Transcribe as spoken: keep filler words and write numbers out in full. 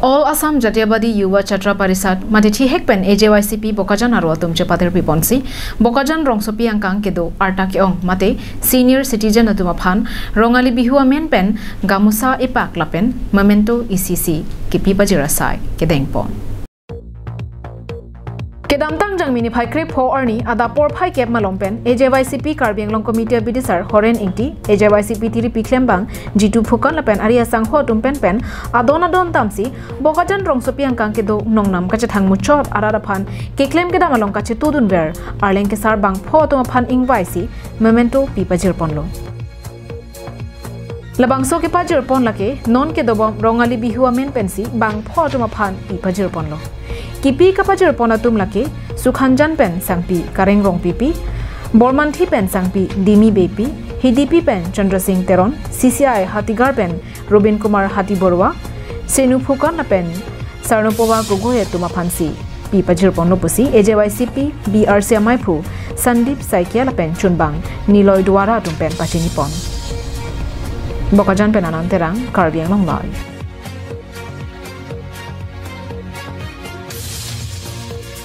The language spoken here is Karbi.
All Assam Jatiyabadi Yuva Chhatra Parishad mate thihek pen A J Y C P Bokajan aro atum chepatir piponsi Bokajan rongsopi angkang kedo arta ke-ong mate senior citizen atum aphan Rongali Bihu amen pen gamusa epak lapen memento isi si kipi pajir asai kedengpon. Kedamtang Jangmi niphai krepho arni adap porphai kep malom pen A J Y C P Karbi Anglong Committee abidisar Horen Ingti, A J Y C P tiripi klembang Jitu Phukan lapen ari asangho atum pen pen adon adon damsi Bokajan rongsopi angkang kedo nongnam kachethang muchot arat aphan keklem kedam along kachetudunver arleng kesar bangpho atum aphan ingvaisi memento pi pajirponlo. Labangso kepajirpon lake non kedobom Rongali Bihu amen pensi bangpho atum aphan pi pajirponlo. Kipi kapajirpon atum lake Sukhanjan pen sangpi Kareng Rongpipi, Bormanthi pen sangpi Dimi Beypi, Hidipi pen Chandra Singh Teron, C C I Hatigarh pen Robin Kumar Hatibarua, Senu Phukan lapen Sarnupawa Gogoi atum aphansi pi pajirponlo pusi A J Y C P B R C amaiphu Sandeep Saikia lapen chunbang Niloy Duara atum pen pachinipon. Bokajan pen Anand Terang, Karbi Anglong Live.